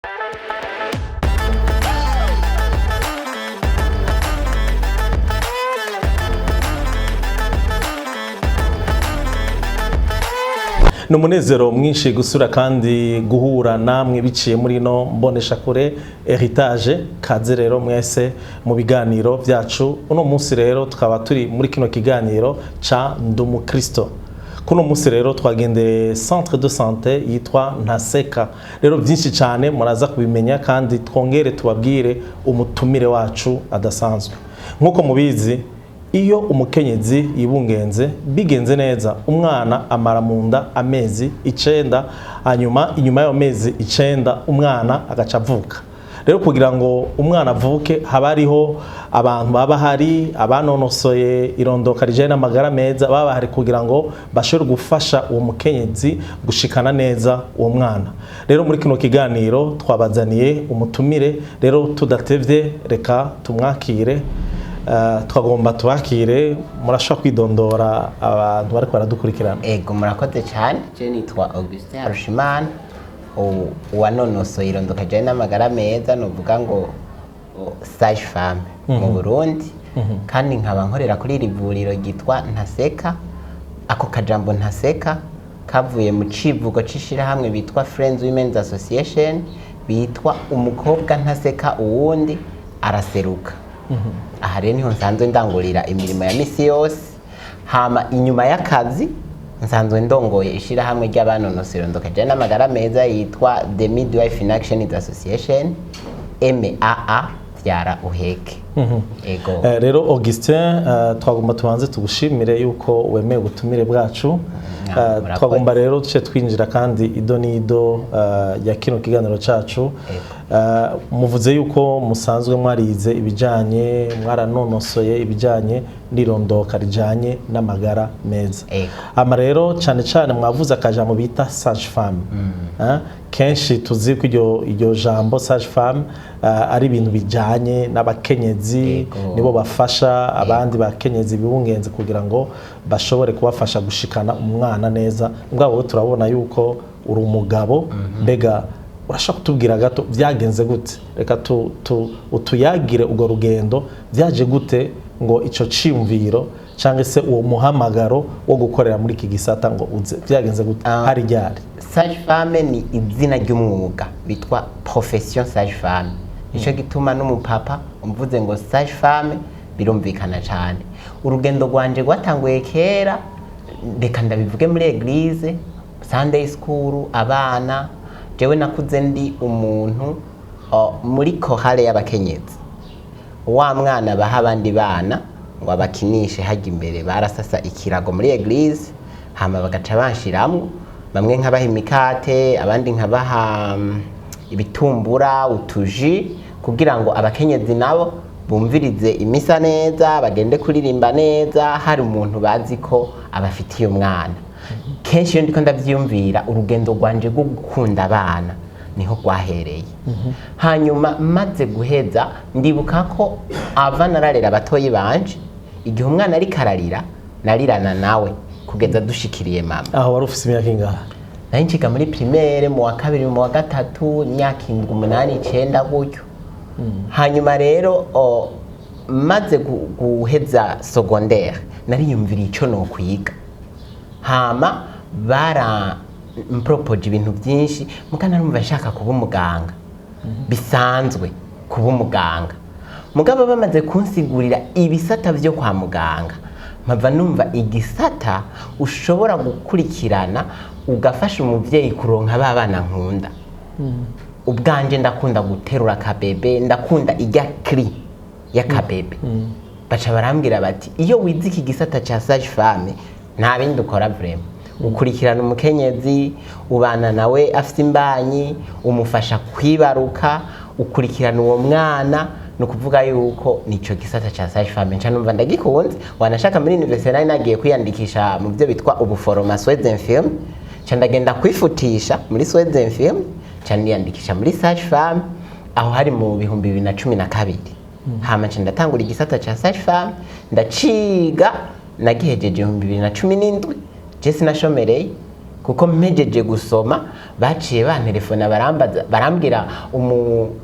Ni umunezero mwinshi gusura kandi guhura namwe biciye muri no mboneshakure Heritage. Kaze rero mwese mu biganiro byacu. Uno munsi rero tukaba turi muri kino kiganiro ca Ndumukristo. Kuno munsi rero twagendeye centre de santé yitwa Ntaseka. Rero byinshi cyane muraza kubimenya, kandi twongere tubabwire umutumire wacu adasanzwe. Nk'uko mubizi, iyo umukenyezi yibungenze bigenze neza, umwana amara mu nda amezi 9, hanyuma inyuma y'ayo mezi 9 umwana agaca avuka. Rero kugira ngo umwana avuke, haba hariho abantu baba hari abanonosoye irondoka rijanye n'amagara meza, baba bahari kugira ngo bashobore gufasha uwo mukenyezi gushikana neza uwo mwana. Rero muri kino kiganiro twabazaniye umutumire. Rero tudatevye, reka tumwakire. Twagomba tubakire, murashobora kwidondora abantu bariko baradukurikirana. Ego, murakoze cyane. Je nitwa Augustin Harushimana, uwanonosoye irondoka rijanye n'amagara meza, nuvuga ngo sage femme mu Burundi, kandi nkaba nkorera kuri iri vuriro ryitwa Ntaseka. Ako kajambo Ntaseka kavuye mu civugo c'ishirahamwe bitwa Friends Women's Association, bitwa "Umukobwa ntaseka uwundi araseruka". Aha rero niho nsanzwe ndangurira imirimo ya misi yose. Hama inyuma y'akazi nsanzwe ndongoye ishirahamwe ry'abanonosoye irondoka rijanye n'amagara meza yitwa The Midwife in Action Association, MAA Vyara Uheke. Ego. Rero Augustin, twagomba tubanze tugushimire yuko wemeye ubutumire bwacu. Murakoze. Twagomba rero duce twinjira kandi ido n'ido ya kino kiganiro cacu. Muvuze yuko musanzwe mwarize ibijanye, mwaranonosoye ibijanye n'irondoka rijanye n'amagara meza. Ego. Ama rero cyane cyane mwavuze akajambo bita sage femme. Kenshi tuzi ko iryo jambo sage femme ari ibintu bijanye n'abakenyezi, nibo bafasha abandi bakenyezi bibungenze kugira ngo bashobore kubafasha gushikana umwana neza. Mbwabo turabona yuko uri umugabo. Mbega urashobora kutubwira gato byagenze gute? Reka utuyagire urwo rugendo, byaje gute ngo ico ciyumviro cyangwa se uwo muhamagaro wo gukorera muri iki gisata ngo uze? Byagenze gute? Hari ryari? Sage femme ni izina ry'umwuga bitwa profession sage femme. Nico gituma n'umupapa umvuze ngo sage femme birumvikana cyane. Urugendo rwanje rwatanguye kera, reka ndabivuge, muri église, Sunday school, abana. Jewe nakuze ndi umuntu muri chorale y'abakenyezi, wa mwana baha abandi bana ngo abakinishe hajya imbere. Barasasa ikirago muri église, hama bagaca banshiramwo, bamwe nkabaha imikate, abandi nkabaha ibitumbura, utuji, kugira ngo abakenyezi nabo bumvirize imisa neza, bagende kuririmba neza, hari umuntu bazi ko abafitiye umwana. Kenshi iyo ndiko ndavyiyumvira, urugendo rwanje rwo gukunda abana niho rwahereye. Hanyuma maze guheza, ndibuka ko ava nararera abatoyi banje, igihe umwana ariko ararira narirana nawe kugeza dushikiriye mama. Aho wari ufise imyaka ingahe? Nari nciga muri primaire, mu wa kabiri, mu wa gatatu, imyaka 7, 8, 9 gutyo. Hanyuma rero maze guheza secondaire, nariyumviriye icyo nokwiga. Hama barampropoje ibintu byinshi, muga narumva nshaka kuba umuganga bisanzwe, kuba umuganga. Mugabo bamaze kunsigurira ibisata byo kwa muganga, mpava numva igisata ushobora gukurikirana ugafasha umubyeyi kuronka ba bana nkunda. Ubwanje ndakunda guterura akabebe, ndakunda ijya cri y'akabebe. Baca barambwira bati: "Iyo wize iki gisata ca sage femme, nta bindi ukora vraiment, ukurikirana umukenyezi, ubana nawe afite imbanyi, umufasha kwibaruka, ukurikirana uwo mwana." Ni ukuvuga yuko nico gisata ca sage femme nca numva ndagikunze. Wanashaka muri université nari nagiye kwiyandikisha mu byo bitwa ubuforoma, soins infirmiers, nca ndagenda kwifutisha muri soins infirmiers, nca niyandikisha muri sage femme. Aho hari mu 2012. Hama nca ndatangura igisata ca sage femme, ndaciga, nagihejeje 2017. Je sinashomereye. Kuko mpejeje gusoma baciye bantelefona, barambaza, barambwira,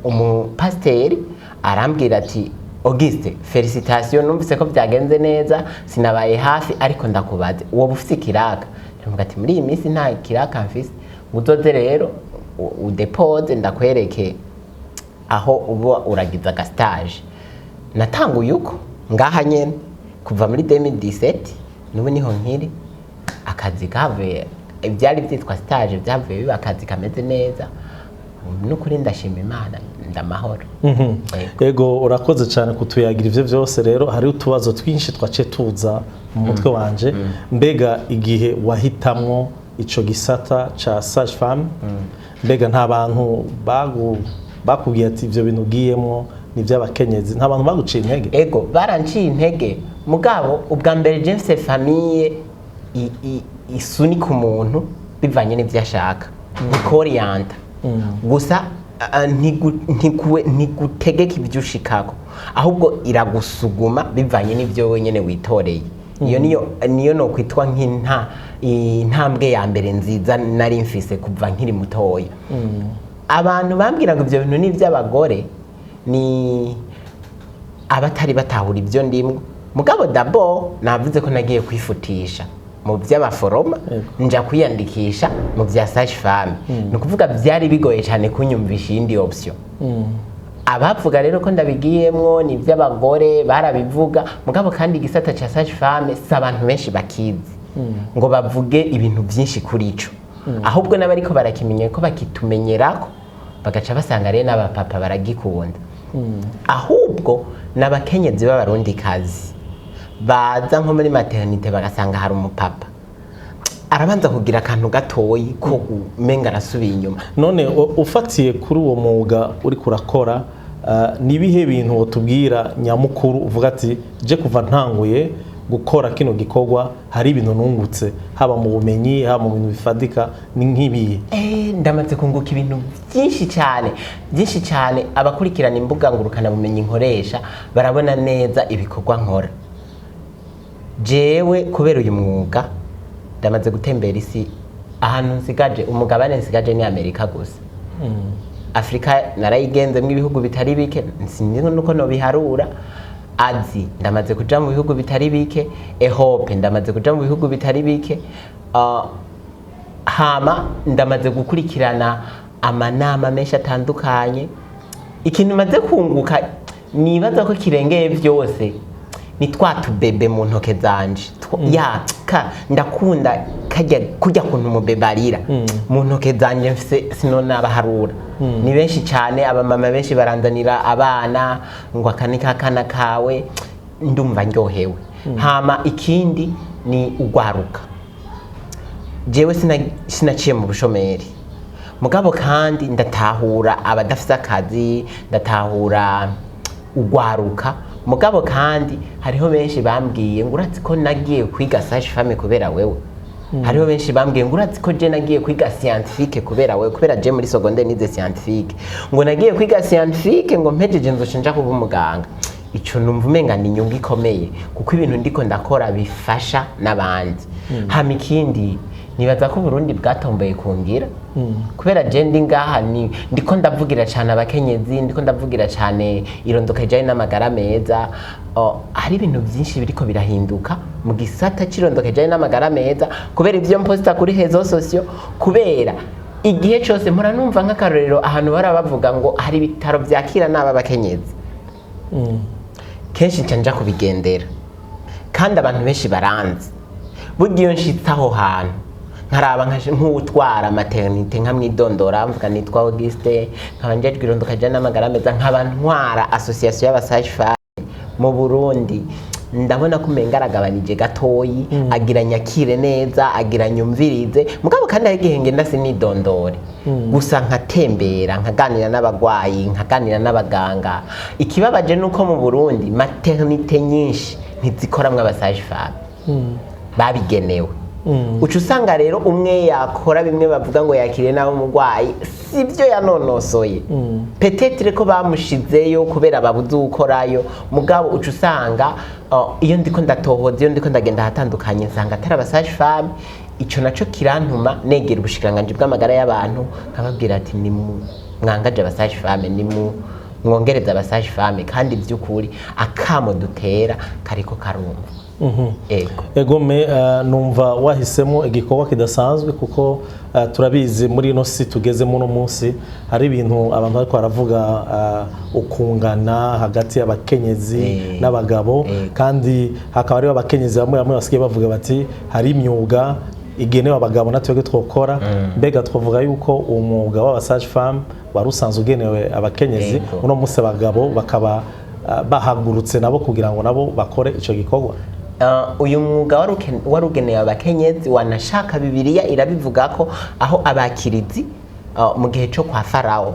umupasiteri arambwira ati: "Auguste, félicitations, numvise ko byagenze neza, sinabaye hafi, ariko ndakubaze, uwo ufite ikiraka?" Ndavuga ati: "Muri iyi minsi nta kiraka mfise." "Ngo uzoze rero udéposer, ndakwereke aho uba uragize agastage." Natanguye uko ngaha nyene kuva muri 2017, n'ubu niho nkiri. Akazi kavuye, ibyari byitwa stage byavuye biba akazi kameze neza. N'ukuri ndashima Imana, ndamahoro. Yego. Ego, urakoze cyane kutuyagira ivyo byose. Rero hari utubazo twinshi twace tuza mu mutwe wanje. Mbega igihe wahitamwo ico gisata ca sage femme, mbega nta bantu bakubwiye ati: "Ivyo bintu ugiyemwo ni iby'abakenyezi"? Nta bantu baguciye intege? Ego, baranciye intege. Mugabo ubwa mbere je mfise famille isunika umuntu bivanye n'ivyo ashaka, ntikoriyanta gusa, ntigutegeka ibyo ushikako, ahubwo iragusuguma bivanye n'ibyo wenyine witoreye. Iyo niyo no kwitwa nk'inta intambwe ya mbere nziza nari mfise kuva nkiri mutoya. Abantu bambwira ngo ibyo bintu ni iby'abagore ni abatari batahura ibyo ndimwo. Mugabo d'abord navuze ko nagiye kwifutisha mu by'abaforoma, nja kwiyandikisha mu bya sage femme. Ni ukuvuga byari bigoye cyane kunyumvisha iyindi option. Abavuga rero ko ndabigiyemwo ni iby'abagore barabivuga, mugabo kandi igisata ca sage femme si abantu benshi bakizi ngo bavuge ibintu byinshi kuri ico. Ahubwo n'abariko barakimenya ko bakitumenyerako, bagaca basanga rero n'abapapa baragikunda. Ahubwo n'abakenyezi b'abarundikazi baza nko muri maternité bagasanga hari umupapa, arabanza kugira akantu gatoyi ko umenga arasubiye inyuma. None ufatiye kuri uwo mwuga uri kurakora, ni ibihe bintu wotubwira nyamukuru uvuga ati: "Je kuva ntanguye gukora kino gikorwa hari ibintu nungutse, haba mu bumenyi, haba mu bintu bifatika"? Ni nk'ibihe? Ndamaze kunguka ibintu byinshi cyane, byinshi cyane. Abakurikirana imbuga ngurukanabumenyi nkoresha barabona neza ibikorwa nkora. Jewe kubera uyu mwuga ndamaze gutembera isi. Ahantu nsigaje, umugabane nsigaje ni Amerika gusa. Afurika narayigenzemo ibihugu bitari bike, sinzi nuko nobiharura. Azi ndamaze kuja mu bihugu bitari bike, Europe ndamaze kuja mu bihugu bitari bike. Hama ndamaze gukurikirana amanama menshi atandukanye. Ikintu maze kunguka nibaza ko kirengeye byose ni twa tubébé mu ntoke zanje. Ya ka ndakunda kajya kujya kuntu umubébé arira mu ntoke zanje. Mfise sinonabaharura, ni benshi cyane. Abamama benshi baranzanira abana ngo: "Aka ni kakana kawe?" Ndumva ndyohewe. Hama ikindi ni ugwaruka. Jewe sinaciye mu bushomeri, mugabo kandi ndatahura abadafise akazi, ndatahura ugwaruka. Mugabo kandi hariho benshi bambwiye ngo: "Urazi ko nagiye kwiga sage femme kubera wewe?" Hariho benshi bambwiye ngo: "Urazi ko je nagiye kwiga scientifique kubera wewe?" Kubera je muri secondaire nize scientifique. Ngo: "Nagiye kwiga scientifique, ngo mpejeje nzoca nja kuba umuganga." Ico numva umenga ni inyungu ikomeye, kuko ibintu ndiko ndakora bifasha n'abandi. Hama ikindi, nibaza ko Uburundi bwatomboye kungira, kubera je ndi ngaha ni ndiko ndavugira cyane abakenyezi, ndiko ndavugira cyane irondoka rijanye n'amagara meza. Hari ibintu byinshi biriko birahinduka mu gisata c'irondoka rijanye n'amagara meza kubera ivyo mposta kuri réseaux sociaux, kubera igihe cyose mpora numva nk'akarorero ahantu bara bavuga ngo hari ibitaro vyakira n'aba bakenyezi, kenshi nca nja kubigendera. Kandi abantu benshi baranzi. Burya iyo nshitse aho hantu nkaraba nk'uwutwara maternité, nkamwidondora, mvuga nitwa Auguste, nkaba njejwe irondoka rijanye n'amagara meza, nkaba ntwara association y'abasage femme mu Burundi, ndabona ko umenga aragabanije gatoyi, agira nyakire neza, agira nyumvirize. Mugabo kandi hari igihe ngenda sinidondore gusa, nkatembera, nkaganira n'abagwayi, nkaganira n'abaganga. Ikibabaje nuko mu Burundi maternité nyinshi ntizikoramwo abasage femme babigenewe. Uca usanga rero umwe yakora bimwe bavuga ngo yakiriye nabi umurwayi, sibyo yanonosoye, peut-être ko bamushizeyo kubera babuze uwukorayo. Mugabo uca usanga iyo ndiko ndatohoza, iyo ndiko ndagenda ahatandukanye, nsanga atari abasage femme. Ico naco kirantuma negera ubushikiranganji bw'amagara y'abantu, nkababwira ati: "Ni mwangaje aba sage-femme, ni mu mwongereza aba sage-femme." Kandi by'ukuri akamo dutera kariko karumva. Ego. Egome, numva wahisemo igikorwa kidasanzwe, kuko turabizi muri ino si tugezemo uno munsi hari ibintu abantu bariko baravuga, ukungana hagati y'abakenyezi n'abagabo, kandi hakaba hariho abakenyezi bamwe bamwe basigaye bavuga bati hari imyuga igenewe abagabo natwebwe twokora. Mbega twavuga yuko uwo mwuga w'aba sage-femme wari usanzwe ugenewe abakenyezi, uno munsi abagabo bakaba bahagurutse nabo kugira ngo nabo bakore ico gikorwa? Uyu mwuga wari ugenewe abakenyezi. Wanashaka Bibiliya irabivuga ko aho abakirizi mu gihe cyo kwa Farawo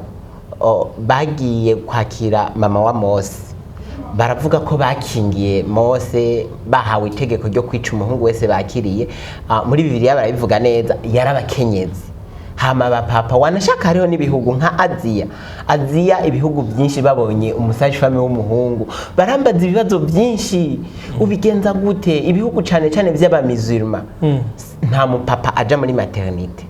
bagiye kwakira mama wa Mose, baravuga ko bakingiye Mose, bahawe itegeko ryo kwica umuhungu wese bakiriye. Muri Bibiliya barabivuga neza, yarabakenyezi. Hama abapapa, wanashaka hariho n'ibihugu nka Aziya, ibihugu byinshi babonye umu sage-femme w'umuhungu barambaza ibibazo byinshi: "Ubigenza gute?" Ibihugu cyane cyane by'abamizirima, nta mupapa aja muri maternité,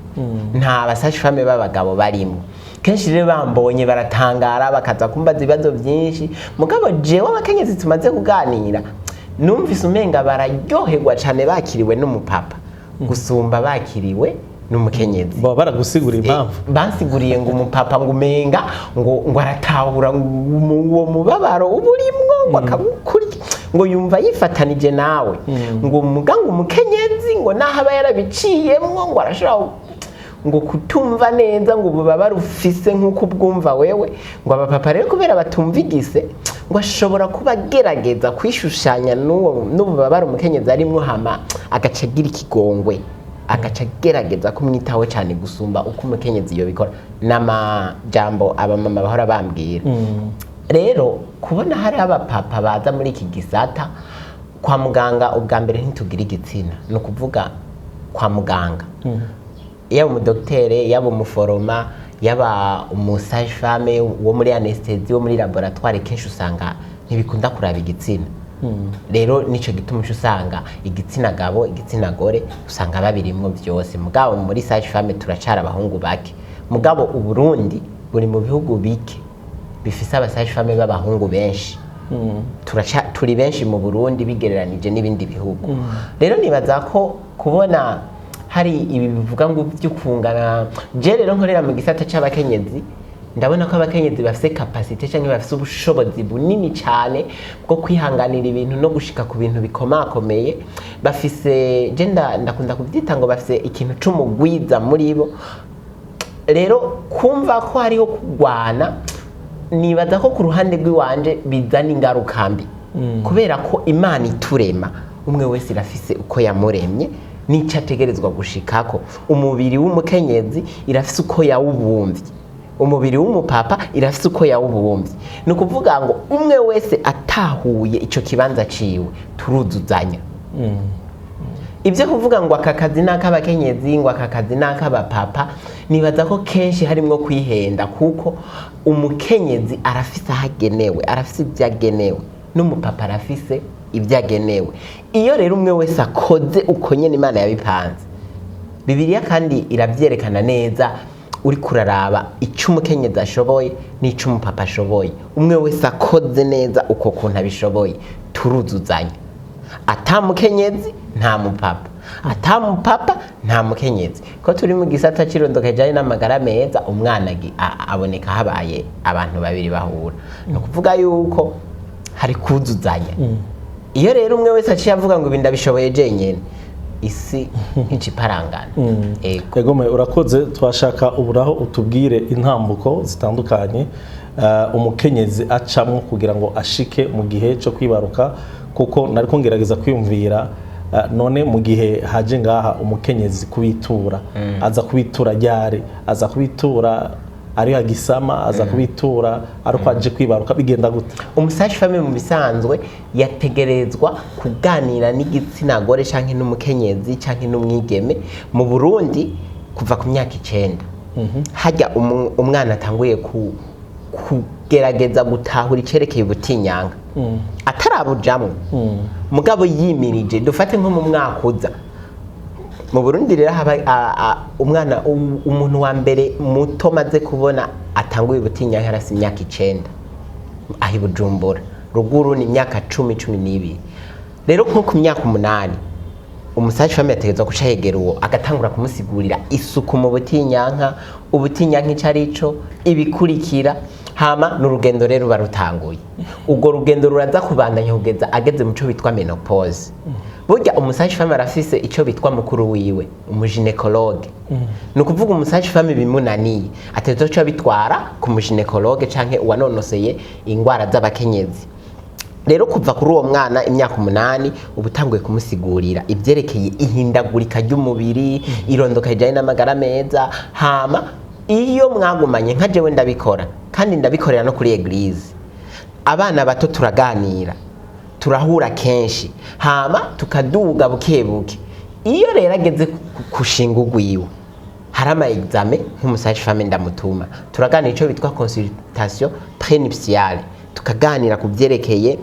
nta ba sage-femme b'abagabo barimo. Kenshi rero bambonye baratangara, bakaza kumbaza ibibazo byinshi. Mugabo jewe abakenyezi tumaze kuganira, numvise umenga bararyoherwa cyane bakiriwe n'umupapa gusumba bakiriwe n'umukenyezi. Baba baragusigura impamvu? Bansiguriye ngo umupapa ngo umenga ngo aratahura ngo uwo mubabaro uba urimwo, ngo akamukurya, ngo yumva yifatanije nawe, ngo muga ngo umukenyezi ngo naho aba yarabiciyemwo ngo arashobora ngo kutumva neza ngo ububabare ufise nk'uko ubwumva wewe. Ngo abapapa rero kubera batumva igise, ngo ashobora kuba agerageza kwishushanya n'uwo n'ububabare umukenyezi arimwo, hama agaca agira ikigongwe, agaca agerageza kumwitaho cyane gusumba uko umukenyezi yobikora. N'amajambo abamama bahora bambwira. Rero kubona hari abapapa baza muri iki gisata kwa muganga, ubwa mbere ntitugira igitsina. Ni ukuvuga kwa muganga yaba umudokitere, yaba umuforoma, yaba umu sage-femme wo muri anesthésie, wo muri laboratoire, kenshi usanga ntibikunda kuraba igitsina. Rero nico gituma uca usanga igitsina gabo, igitsina gore usanga babirimwo byose. Mugabo muri sage-femme turacara abahungu bake. Mugabo Uburundi buri mu bihugu bike bifise aba sage-femme b'abahungu benshi. Turi benshi mu Burundi bigereranije n'ibindi bihugu. Rero nibaza ko kubona hari ibi bivuga ngo by'ukungana, je rero nkorera mu gisata c'abakenyezi, ndabona ko abakenyezi bafise capacité cyangwa bafise ubushobozi bunini cyane bwo kwihanganira ibintu no gushika ku bintu bikomakomeye. Bafise, je ndakunda kubyita ngo bafise ikintu c'umugwiza muri bo. Rero kumva ko hariho kugwana, nibaza ko ku ruhande rw'iwanje bizana ingaruka mbi, kubera ko Imana iturema umwe wese irafise uko yamuremye n'icyo ategerezwa gushikako. Umubiri w'umukenyezi irafise uko yawubumvye, umubiri w'umupapa irafise uko yawubumvye. Ni ukuvuga ngo umwe wese atahuye ico kibanza ciwe, turuzuzanya. Ibyo kuvuga ngo aka kazi ni ak'abakenyezi, ngo aka kazi ni ak'abapapa, nibaza ko kenshi harimwo kwihenda, kuko umukenyezi arafise aho agenewe, arafise ibyo agenewe, n'umupapa arafise ibyo agenewe. Iyo rero umwe wese akoze uko nyene Imana yabipanze, Bibiliya kandi irabyerekana neza, uri kuraraba icyo umukenyezi ashoboye n'icyo umupapa ashoboye, umwe wese akoze neza uko kuntu abishoboye, turuzuzanya. Ata mukenyezi nta mupapa, ata mupapa nta mukenyezi. Ko turi mu gisata cy'irondoka rijyanye n'amagara meza, umwana aboneka habaye abantu babiri bahura. Ni ukuvuga yuko hari kuzuzanya. Iyo rero umwe wese aciye avuga ngo ibi ndabishoboye jenyine, isi ntikiparangana. Ego. Egome, urakoze. Twashaka uburaho utubwire intambuko zitandukanye umukenyezi acamwo kugira ngo ashike mu gihe cyo kwibaruka, kuko nariko ngerageza kwiyumvira, none mu gihe haje ngaha umukenyezi kubitura, aza kubitura ryari? Aza kubitura ari agisama? Aza kubitura ariko aje kwibaruka? Bigenda gute? Umu sage-femme mu bisanzwe yategerezwa kuganira n'igitsina gore canke n'umukenyezi canke n'umwigeme mu Burundi kuva ku myaka 9, hajya umwana atanguye kugerageza gutahura icerekeye ubutinyanga, atarabujamwo, mugabo yimirije, dufate nko mu mwaka uza. Mu Burundi rero haba umwana umuntu wa mbere muto maze kubona atanguye ubutinyanka arafise imyaka 9 aho i Bujumbura. Ruguru ni imyaka 10, 12. Rero nko ku myaka 8 umu sage-femme yategerezwa guca yegera uwo, agatangura kumusigurira isuku mu butinyanka, ubutinyanka ico arico, ibikurikira. Hama n'urugendo rero ruba rutanguye. Urwo rugendo ruraza kubandanya kugeza ageze mu co bitwa ménopause. Burya umu sage-femme arafise ico bitwa mukuru wiwe, umu gynécologue. Ni ukuvuga umu sage-femme bimunaniye ategerezwa guca bitwara ku mu gynécologue canke uwanonoseye ingwara z'abakenyezi. Rero kuva kuri uwo mwana imyaka 8 uba utanguye kumusigurira ibyerekeye ihindagurika ry'umubiri, irondoka rijyanye n'amagara meza. Hama iyo mwagumanye, nka jewe ndabikora kandi ndabikorera no kuri église, abana bato turaganira, turahura kenshi, hama tukaduga buke buke. Iyo rero ageze kushinga ugwiwe, hari ama examen nk'umu sage-femme ndamutuma, turaganira icyo bitwa consultation prénuptiale, tukaganira ku byerekeye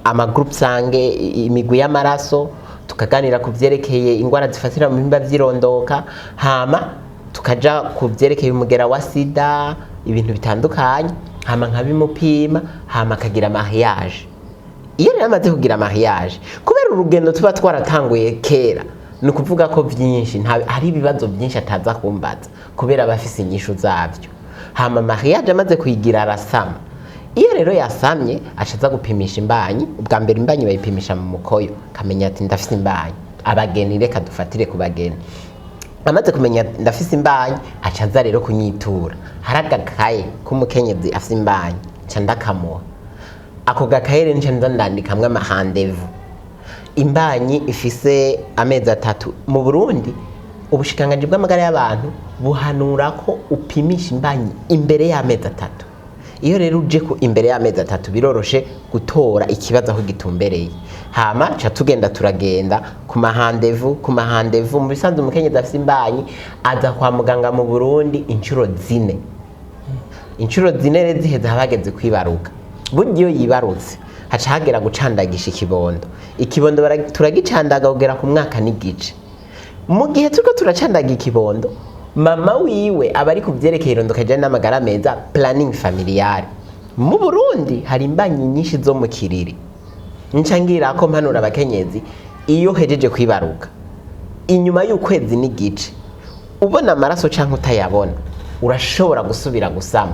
ama groupe sanguin, imigwi y'amaraso, tukaganira ku byerekeye ingwara zifatira mu bihimba vy'irondoka, hama tukaja ku byerekeye umugera wa sida, ibintu bitandukanye, hama nkabimupima, hama akagira mariage. Iyo rero amaze kugira mariage, kubera urugendo tuba twaratanguye kera, ni ukuvuga ko byinshi hari ibibazo byinshi ataza kumbaza kubera aba afise inyishu zabyo. Hama mariage amaze kuyigira, arasama. Iyo rero yasamye, aca aza gupimisha imbanyi. Ubwa mbere imbanyi bayipimisha mu mukoyo, kamenya ati ndafise imbanyi. Abageni, reka dufatire ku bageni. Amaze kumenya ndafise imbanyi, aca aza rero kunyitura. Hari agakaye k'umukenyezi afise imbanyi, nca ndakamuha ako gakaye. Rero nca nza ndandikamwo ama rendez-vous. Imbanyi ifise amezi 3, mu Burundi ubushikiranganji bw'amagara y'abantu buhanura ko upimisha imbanyi imbere y'amezi 3. Iyo rero uje ku imbere y'amezi 3, biroroshe gutora ikibazo aho gitumbereye. Hama ca tugenda, turagenda ku ma rendez-vous, ku ma rendez-vous. Mu bisanzwe umukenyezi afise imbanyi aza kwa muganga mu Burundi inshuro 4. Inshuro 4 rero ziheze, haba hageze kwibaruka. Burya iyo yibarutse, haca hagera gucandagisha ikibondo. Ikibondo turagicandaga kugera ku mwaka n'igice. Mu gihe turiko turacandaga ikibondo, mama wiwe aba ari ku vyerekeye irondoka rijanye n'amagara meza, planning familial. Mu Burundi hari imbanyi nyinshi zo mu kiriri. Nca ngira ko mpanura abakenyezi: iyo hejeje kwibaruka, inyuma y'ukwezi n'igice, ubona amaraso canke utayabona, urashobora gusubira gusama.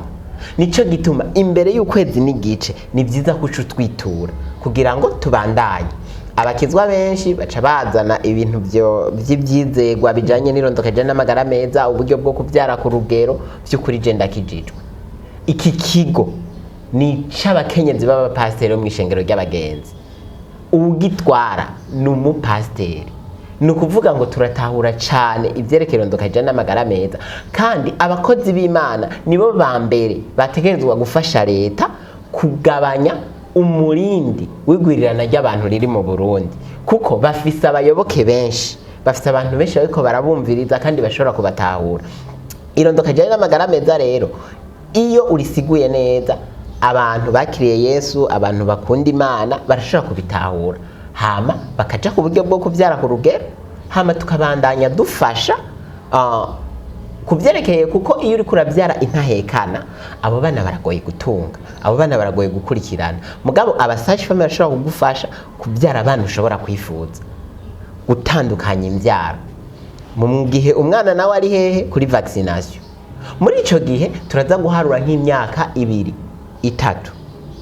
Nico gituma imbere y'ukwezi n'igice ni byiza kuca utwitura kugira ngo tubandanye. Abakizwa benshi baca bazana ibintu vy'ivyizegwa bijanye n'irondoka rijanye n'amagara meza, uburyo bwo kuvyara ku rugero. Vy'ukuri je ndakijijwe. Iki kigo ni ic'abakenyezi b'abapasiteri bo mw'ishengero ry'abagenzi, uwugitwara ni umupasiteri. Ni ukuvuga ngo turatahura cyane ibyerekeye irondoka rijanye n'amagara meza, kandi abakozi b'Imana nibo ba mbere bategerezwa gufasha leta kugabanya umurindi w'igwirirana ry'abantu riri mu Burundi, kuko bafise abayoboke benshi, bafise abantu benshi bariko barabumviriza kandi bashobora kubatahura. Irondoka rijanye n'amagara meza rero, iyo urisiguye neza, abantu bakiriye Yesu, abantu bakunda Imana, barashobora kubitahura, hama bakaja ku buryo bwo kubyara ku rugero. Hama tukabandanya dufasha ku byerekeye, kuko iyo uriko urabyara intahekana, abo bana baragoye gutunga, abo bana baragoye gukurikirana. Mugabo aba sage-femme bashobora kugufasha kubyara abana ushobora kwifuza, gutandukanya imbyaro. Mu gihe umwana nawe ari hehe kuri vaccination, muri ico gihe turaza guharura nk'imyaka 2, 3,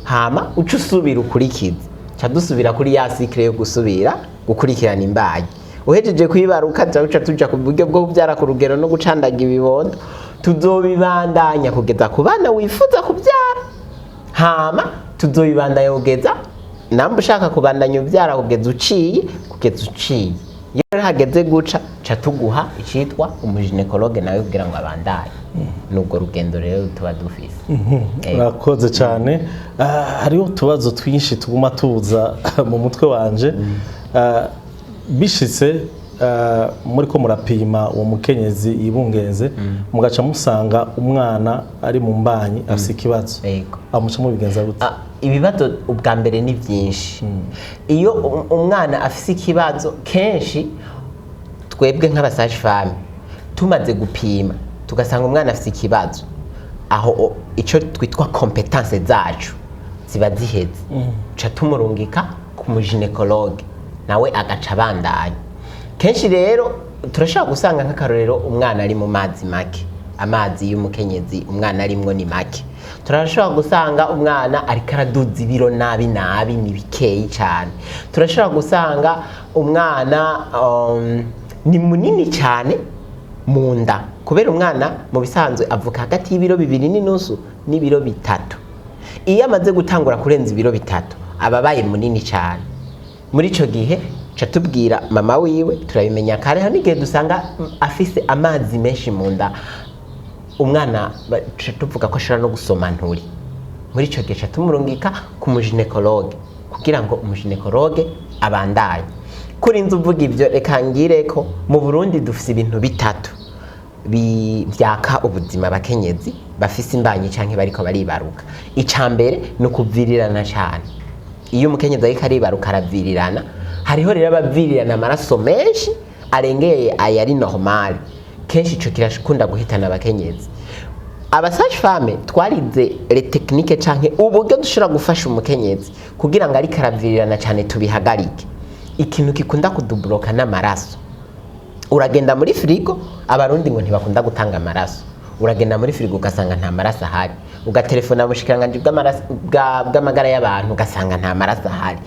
hama uca usubira ukurikize, ca dusubira kuri ya cycle yo gusubira gukurikirana imbanyi. Uhejeje kwibaruka, tuca tuja ku buryo bwo kubyara ku rugero no gucandaga ibibondo. Tuzobibandanya kugeza ku bana wifuza kubyara. Hama tuzobibandanya kugeza namba ushaka kubandanya ubyara, kugeza uciye. Iyo rero hageze guca, ca tuguha icitwa umu gynécologue nawe kugira ngo abandanye. Nubwo rugendo rero tuba dufise. Urakoze cyane. Hariho utubazo twinshi tuguma tuza mu mutwe wanje. Bishitse muri ko murapima uwo mukenyezi yibungenze, mugaca musanga umwana ari mu mbanyi afise ikibazo, amuca mubigenza gute? Ibibazo ubwa mbere ni byinshi. Iyo umwana afise ikibazo, kenshi Twebwe nk'aba sage-femme tumaze gupima tugasanga umwana afite ikibazo, aho ico twitwa compétence zacu ziba ziheze, ca tumurungika ku mu gynécologue, nawe agaca abandanya. Kenshi rero turashobora gusanga, nk'akarorero, umwana ari mu mazi make, amazi y'umukenyezi umwana arimwo ni make. Turashobora gusanga umwana ariko araduza ibiro nabi nabi, ni bikeyi cyane. Turashobora gusanga umwana ni munini cyane mu nda, kubera umwana mu bisanzwe avuka hagati y'ibiro 2.5 n'ibiro 3. Iyo amaze gutangura kurenza ibiro 3, aba abaye munini cyane. Muri icyo gihe ca tubwira mama wiwe, turabimenya kare. Hari n'igihe dusanga afise amazi menshi mu nda umwana, ca tuvuga ko ashobora no gusoma nturi. Muri icyo gihe ca tumurungika ku mu gynécologue kugira ngo umu gynécologue abandanye. Kuri nzu uvuga ibyo, reka ngire ko mu Burundi dufise ibintu bitatu byaka ubuzima abakenyezi bafise imbanyi canke bariko baribaruka. Ica mbere ni ukuvirirana cyane. Iyo umukenyezi ariko aribaruka aravirirana. Hariho rero abavirirana amaraso menshi arengeye ayari normal. Kenshi ico kirakunda guhitana abakenyezi. Aba sage-femme twarize les techniques canke uburyo dushobora gufasha umukenyezi kugira ngo ariko aravirirana cyane tubihagarike. Ikintu gikunda kuduburoka n'amaraso. Uragenda muri frigo, Abarundi ngo ntibakunda gutanga amaraso, uragenda muri frigo ugasanga nta maraso ahari, ugatelefona ubushikiranganji bw'amagara y'abantu ugasanga nta maraso ahari.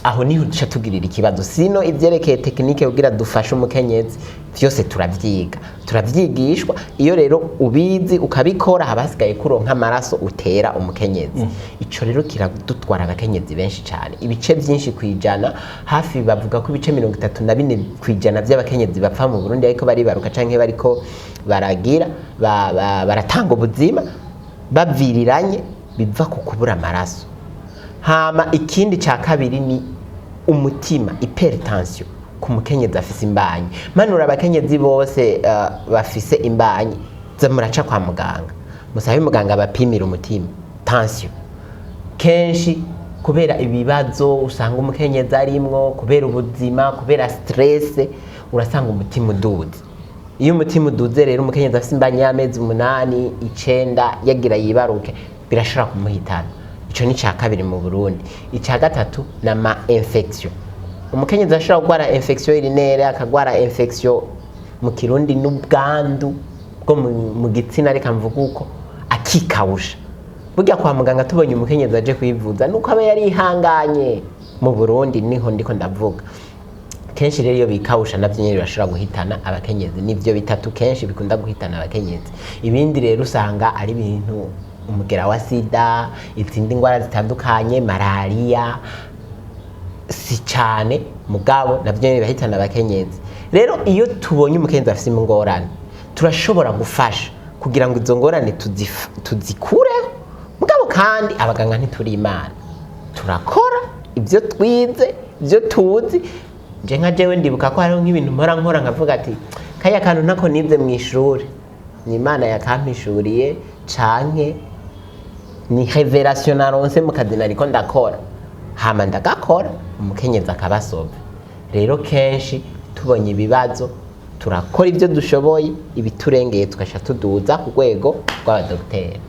Aho niho duca tugirira ikibazo. Sino ivyerekeye technique kugira dufashe umukenyezi vyose turavyiga, turavyigishwa. Iyo rero ubizi ukabikora, haba hasigaye kuronka amaraso utera umukenyezi. Ico rero kiradutwara abakenyezi benshi cyane. Ibice byinshi kwijana, hafi bavuga ko ibice 34% by'abakenyezi bapfa mu Burundi ariko baribaruka canke bariko baragira baratanga ubuzima baviriranye, biva ku kubura amaraso. Hama ikindi cya kabiri ni umutima, hypertension ku mukenyezi afise imbanyi. Manura abakenyezi bose bafise imbanyi, za muraca kwa muganga, musabe muganga bapimira umutima, tension. Kenshi kubera ibibazo usanga umukenyezi arimwo, kubera ubuzima, kubera stress, urasanga umutima uduze. Iyo umutima uduze rero, umukenyezi afise imbanyi y'amezi 8, 9, yagira yibaruke, birashobora kumuhitana. Ico ni ca kabiri mu Burundi. Ica gatatu ni ama infection. Umukenyezi ashobora kurwara infection urinaire, akagwara infection, mu Kirundi n'ubwandu bwo mu gitsina, reka mvuga uko, akikawusha. Burya kwa muganga tubonye umukenyezi aje kwivuza nuko aba yarihanganye. Mu Burundi niho ndiko ndavuga. Kenshi rero iyo bikawusha navyo nyene birashobora guhitana abakenyezi. Nivyo bitatu kenshi bikunda guhitana abakenyezi. Ibindi rero usanga ari ibintu umugera wa sida, izindi ndwara zitandukanye, malariya si cyane, mugabo navyo nyene birahitana abakenyezi. Rero iyo tubonye umukenyezi afise ingorane, turashobora gufasha kugira ngo izo ngorane tuzikureho. Mugabo kandi abaganga ntituri Imana, turakora ibyo twize, ibyo tuzi. Nje nka jewe ndibuka ko hariho nk'ibintu mpora nkora nkavuga ati kaya kantu ntako nize mu ishuri, ni Imana yakampishuriye canke ni révélation naronse mu kazi nariko ndakora, hama ndagakora, umukenyezi akabasova. Rero kenshi tubonye ibibazo turakora ibyo dushoboye, ibiturengeye tugasha tuduza ku rwego rw'abadogiteri.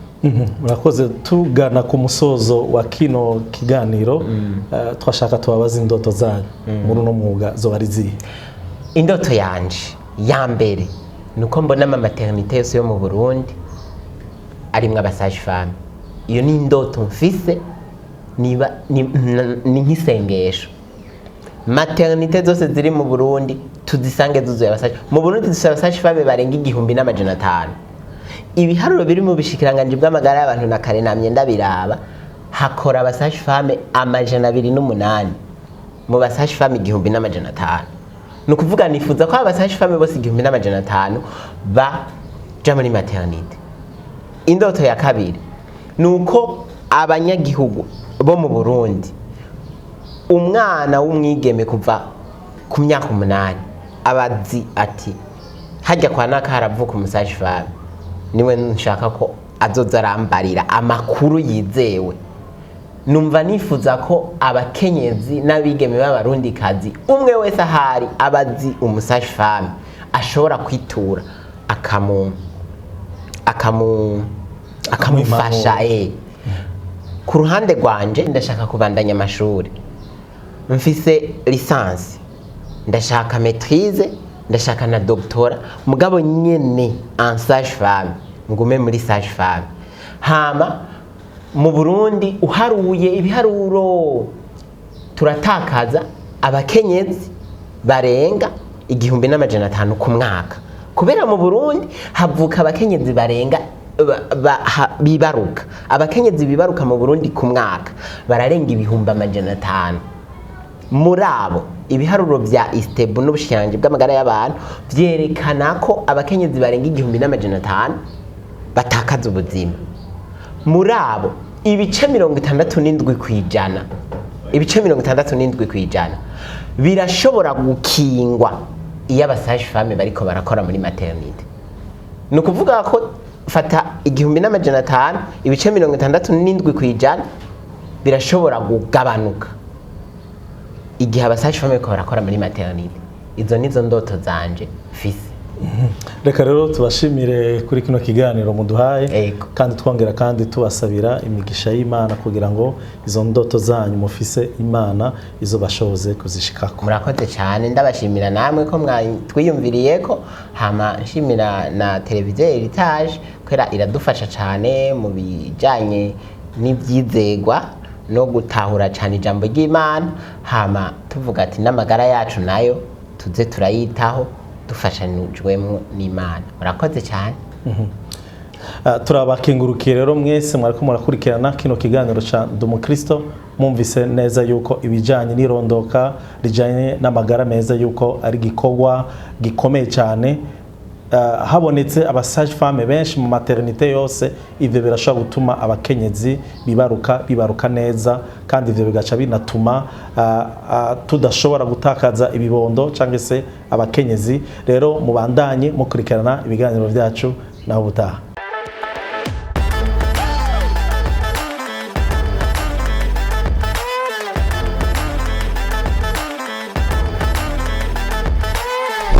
Murakoze. Tugana ku musozo wa kino kiganiro, twashaka tubabaze indoto zanyu muri uno mwuga zoba ari zihe? Indoto yanje ya mbere ni uko mbona ama maternité yose yo mu Burundi arimwo aba sage-femme. Iyo ni indoto mfise, niba ni nk'isengesho. Maternité zose ziri mu Burundi tuzisange zuzuye aba sage. Mu Burundi dufise aba sage-femme barenga 1500. Ibiharuro biri mu bishikiranganji bw'amagara y'abantu na kare namye ndabiraba, hakora aba sage-femme 208 mu ba sage-femme 1500. Ni ukuvuga nifuza ko aba sage-femme bose 1500 baja muri maternité. Indoto ya kabiri ni uko abanyagihugu bo mu Burundi, umwana w'umwigeme kuva ku myaka 8 abazi ati hajya kwa naka haravuka umu sage-femme, niwe nshaka ko azoza arambarira amakuru yizewe. Numva nifuza ko abakenyezi n'abigeme b'Abarundikazi, umwe wese ahari, abazi umu sage-femme. Ashobora kwitura akamu akamufasha. Ku ruhande rwanje, ndashaka kubandanya amashuri. Mfise licence, ndashaka maîtrise, ndashaka na doctorat, mugabo nyene en sage femme, ngume muri sage femme. Hama mu Burundi, uharuye ibiharuro, turatakaza abakenyezi barenga 1500 ku mwaka, kubera mu Burundi havuka abakenyezi barenga bibaruka, abakenyezi bibaruka mu Burundi ku mwaka bararenga 500,000. Muri abo, ibiharuro bya ISTEEBU n'ubushikiranganji bw'amagara y'abantu vyerekana ko abakenyezi barenga 1500 batakaza ubuzima. Muri abo, ibice 67%, ibice 67% birashobora gukingwa iyo aba sage femme bariko barakora muri maternité. Ni ukuvuga ko fata 1500, ibice 67% birashobora kugabanuka igihe aba sage femme bariko barakora muri maternité. Izo nizo ndoto zanje mfise. Reka rero tubashimire kuri kino kiganiro muduhaye, kandi twongera kandi tubasabira imigisha y'Imana kugira ngo izo ndoto zanyu mufise, Imana izo bashoboze kuzishikako. Murakoze cyane. Ndabashimira namwe ko twiyumviriye ko, hama nshimira na televiziyo Heritage kubera iradufasha cyane mu bijyanye n'ibyizegwa no gutahura cyane ijambo ry'Imana. Hama tuvuga ati n'amagara yacu nayo tuze turayitaho dufashanijwemo n'Imana. Murakoze cyane. Turabakengurukiye rero mwese mwariko murakurikirana kino kiganiro ca Ndi Umukristo. Mwumvise neza yuko ibijanye n'irondoka rijanye n'amagara meza yuko ari igikorwa gikomeye cyane. Habonetse aba sage femme benshi mu maternité yose, ivyo birashobora gutuma abakenyezi bibaruka bibaruka neza, kandi ivyo bigaca binatuma tudashobora gutakaza ibibondo cyangwa se abakenyezi. Rero mubandanye mukurikirana ibiganiro byacu. Naho ubutaha.